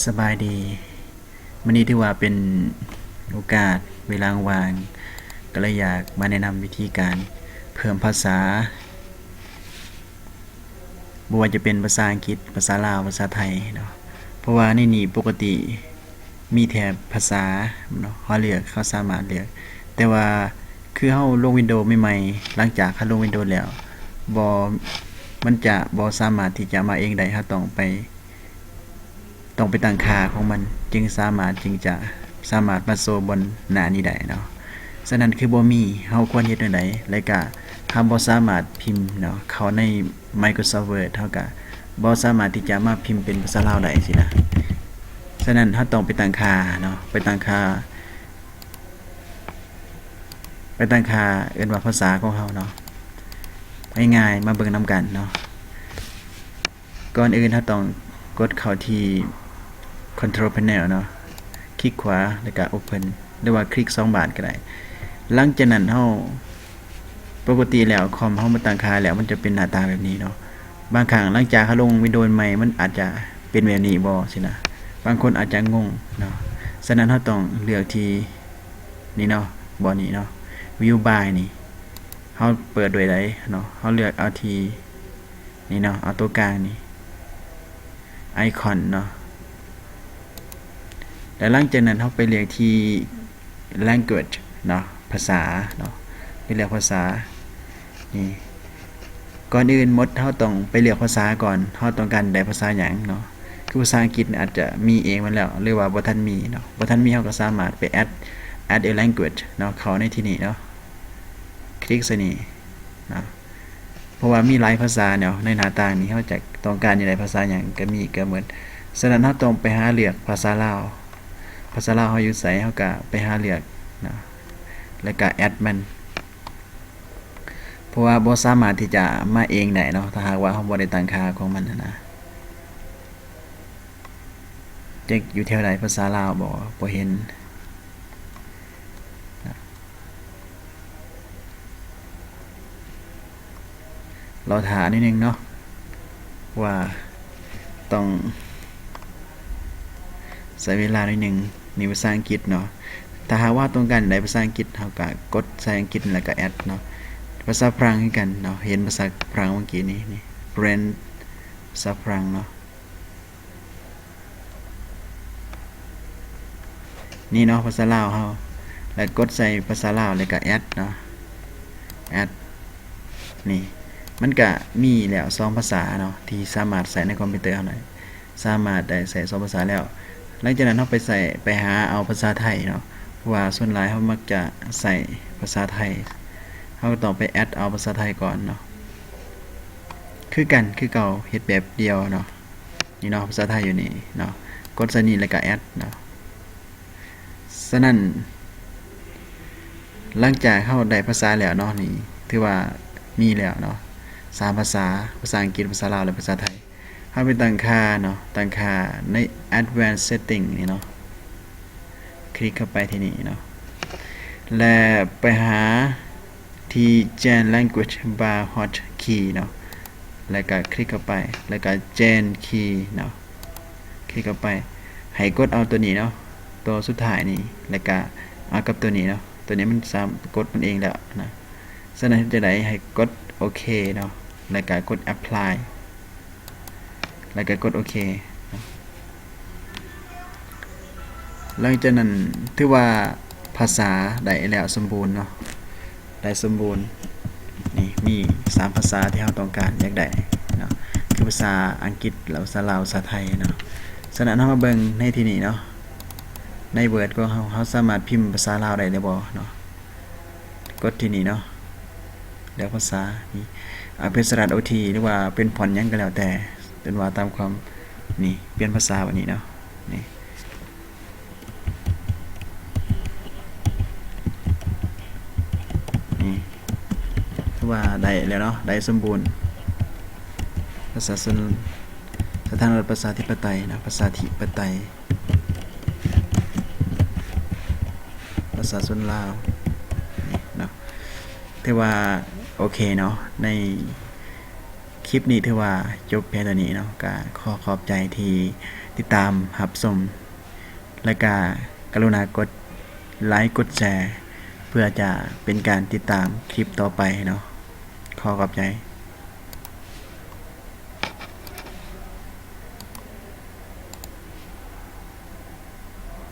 ສະບາຍດີ. ມື້ນີ້ຖືວ່າເປັນໂອກາດເວລາວ່າງ ກໍເລີຍຢາກມາແນະນຳວິທີການເພີ່ມພາສາ ບໍ່ວ່າຈະເປັນພາສາອັງກິດ, ພາສາລາວ, ພາສາໄທເນາະ. ເພາະວ່າໃນນີ້ປົກກະຕິມີແຕ່ພາສາເນາະ ເຮົາເລືອກ, ເຮົາສາມາດເລືອກ. ແຕ່ວ່າຄືເຮົາລົງວິນໂດໃໝ່ໆ, ຫຼັງຈາກເຮົາລົງວິນໂດແລ້ວ ບໍ່, ມັນຈະບໍ່ສາມາດທີ່ຈະມາເອງໄດ້, ເຮົາຕ້ອງໄປ ຕ້ອງໄປຕັ້ງຄ່າຂອງມັນ ຈຶ່ງສາມາດ, ຈຶ່ງຈະສາມາດມາໂຊບົນໜ້ານີ້ໄດ້ເນາະ. ສະນັ້ນຄືບໍ່ມີ, ເຮົາຄວນເຮັດແນວໃດ? ແລະກະເຮົາບໍ່ສາມາດພິມເນາະ ເຂົ້າໃນ Microsoft Word ເຮົາກະບໍ່ສາມາດທີ່ຈະມາພິມເປັນພາສາລາວໄດ້ຊີ້ນະ. ສະນັ້ນເຮົາຕ້ອງໄປຕັ້ງຄ່າເນາະ, ໄປຕັ້ງຄ່າ, ໄປຕັ້ງຄ່າເອີ້ນວ່າພາສາຂອງເຮົາເນາະ. ງ່າຍໆ ມາເບິ່ງນຳກັນເນາະ. ກ່ອນອື່ນເຮົາຕ້ອງກົດເຂົ້າທີ່ Control Panel ເນາະ, ຄລິກຂວາ ແລ້ວກະ Open ຫຼືວ່າຄລິກສອງບາດກໍໄດ້. ຫຼັງຈາກນັ້ນເຮົາ, ປົກກະຕິແລ້ວຄອມເຮົາມາຕັ້ງຄ່າແລ້ວ ມັນຈະເປັນໜ້າຕາແບບນີ້ເນາະ. ບາງຄັ້ງຫຼັງຈາກເຮົາລົງວິນໂດໃໝ່ ມັນອາດຈະເປັນແບບນີ້ບໍ່ຊີ້ນະ, ບາງຄົນອາດຈະງົງເນາະ. ສະນັ້ນເຮົາຕ້ອງເລືອກທີ່ນີ້ເນາະ, ບ່ອນນີ້ເນາະ, View By ນີ້ ເຮົາເປີດໂດຍໃດເນາະ, ເຮົາເລືອກເອົາທີ່ນີ້ເນາະ, ເອົາຕົວກາງນີ້ Icon ເນາະ. ແລ້ວຫຼັງຈາກນັ້ນເຮົາໄປເລືອກທີ່ Language ເນາະ, ພາສາເນາະ, ໄປເລືອກພາສານີ້. ກ່ອນອື່ນໝົດເຮົາຕ້ອງໄປເລືອກພາສາກ່ອນ, ເຮົາຕ້ອງການໄດ້ພາສາຫຍັງເນາະ. ຄືພາສາອັງກິດອາດຈະມີເອງມາແລ້ວ ຫຼືວ່າບໍ່ທັນມີເນາະ, ບໍ່ທັນມີເຮົາກໍສາມາດໄປ add, add a language ເນາະ, ເຂົ້າໃນທີ່ນີ້ເນາະ, ຄລິກໃສ່ນີ້ເນາະ. ເພາະວ່າມີຫຼາຍພາສາເນາະ ໃນໜ້າຕ່າງນີ້, ເຮົາຈະຕ້ອງການຢາກໄດ້ພາສາຫຍັງກໍມີເກືອບໝົດ. ສະນັ້ນເຮົາຕ້ອງໄປຫາເລືອກພາສາລາວ, ພາສາລາວເຮົາຢູ່ໃສ ເຮົາກໍໄປຫາເລືອກເນາະ ແລ້ວກໍ add ມັນ. ເພາະວ່າບໍ່ສາມາດທີ່ຈະມາເອງໄດ້ເນາະ ຖ້າຫາກວ່າເຮົາບໍ່ໄດ້ຕັ້ງຄ່າຂອງມັນຫັ້ນນະ. ຈັກຢູ່ແຖວໃດ ພາສາລາວບໍ່? ບໍ່ເຫັນ. ລໍຖ້າໜ້ອຍໜຶ່ງເນາະ ວ່າຕ້ອງໃຊ້ເວລາໜ້ອຍໜຶ່ງ. ນີ້ພາສາອັງກິດເນາະ, ຖ້າຫາກວ່າເຮົາຕ້ອງການໄດ້ພາສາອັງກິດ ເຮົາກໍກົດໃສ່ອັງກິດ ແລ້ວກໍ add ເນາະ. ພາສາຝຣັ່ງຄືກັນເນາະ, ເຫັນພາສາຝຣັ່ງເມື່ອກີ້ນີ້ ນີ້ French ພາສາຝຣັ່ງເນາະ. ນີ້ເນາະ ພາສາລາວເຮົາ ແລ້ວກົດໃສ່ພາສາລາວ ແລ້ວກະ add ເນາະ add ນີ້ ມັນກະມີແລ້ວສອງພາສາເນາະ ທີ່ສາມາດໃຊ້ໃນຄອມພິວເຕີເຮົາໄດ້ ສາມາດໄດ້ໃຊ້ສອງພາສາແລ້ວ. ຫຼັງຈາກນັ້ນເຮົາໄປໃສ່ ໄປຫາເອົາພາສາໄທເນາະ ເພາະວ່າສ່ວນຫຼາຍເຮົາມັກຈະໃຊ້ພາສາໄທ ເຮົາກໍຕ້ອງໄປ add ເອົາພາສາໄທກ່ອນເນາະ. ຄືກັນ ຄືເກົ່າ ເຮັດແບບດຽວເນາະ. ນີ້ເນາະ ພາສາໄທຢູ່ນີ້ເນາະ ກົດໃສ່ນີ້ແລ້ວກໍ add ເນາະ. ສະນັ້ນ ຫຼັງຈາກເຮົາໄດ້ພາສາແລ້ວເນາະ ນີ້ຖືວ່າມີແລ້ວເນາະ ສາມພາສາ ພາສາອັງກິດ ພາສາລາວ ແລະ ພາສາໄທ. ເຮົາໄປຕັ້ງຄ່າເນາະ ຕັ້ງຄ່າໃນ Advanced Setting ນີ້ເນາະ ຄລິກເຂົ້າໄປທີ່ນີ້ເນາະ ແລະ ໄປຫາທີ່ Change Language by Hotkey ເນາະ ແລ້ວກະຄລິກເຂົ້າໄປ ແລ້ວກະ Change Key ເນາະ ຄລິກເຂົ້າໄປ ໃຫ້ກົດເອົາຕົວນີ້ເນາະ ຕົວສຸດທ້າຍນີ້ ແລ້ວກະເອົາກັບຕົວນີ້ເນາະ ຕົວນີ້ມັນສາມາດກົດມັນເອງແລ້ວນະ. ສະນັ້ນເຮັດຈັ່ງໃດ? ໃຫ້ກົດໂອເຄເນາະ ແລ້ວກະກົດ Apply ແລ້ວກໍກົດໂອເຄ. ຫຼັງຈາກນັ້ນຖືວ່າພາສາໄດ້ແລ້ວສົມບູນເນາະ ໄດ້ສົມບູນ. ນີ້ມີສາມພາສາທີ່ເຮົາຕ້ອງການຢາກໄດ້ເນາະ ຄືພາສາອັງກິດ ແລະ ພາສາລາວ ພາສາໄທເນາະ. ສະນັ້ນເຮົາມາເບິ່ງໃນທີ່ນີ້ເນາະ ໃນ Word ຂອງເຮົາ ເຮົາສາມາດພິມພາສາລາວໄດ້ຫຼືບໍ່ເນາະ. ກົດທີ່ນີ້ເນາະ ເລືອກພາສານີ້ ອາ ເປັນສະລັດໂອທີ ຫຼືວ່າເປັນຟອນຫຍັງກໍແລ້ວແຕ່ ເປັນວ່າຕາມຄວາມ ນີ້ ປ່ຽນພາສາແບບນີ້ເນາະ ນີ້ ນີ້ ຖືວ່າໄດ້ແລ້ວເນາະ ໄດ້ສົມບູນ ປະຊາຊົນ ສາທາລະນະລັດປະຊາທິປະໄຕເນາະ ປະຊາທິປະໄຕ ປະຊາຊົນລາວນີ້ເນາະ ຖືວ່າໂອເຄເນາະ ໃນ ຄລິບນີ້ຖືວ່າຈົບພຽງເທົ່ານີ້ເນາະ. ກະຂໍຂອບໃຈທີ່ຕິດຕາມຮັບຊົມ ແລະກະກະລຸນາກົດໄລກົດແຊ ເພື່ອຈະເປັນການຕິດຕາມຄລິບຕໍ່ໄປເນາະ. ຂໍຂອບໃຈ.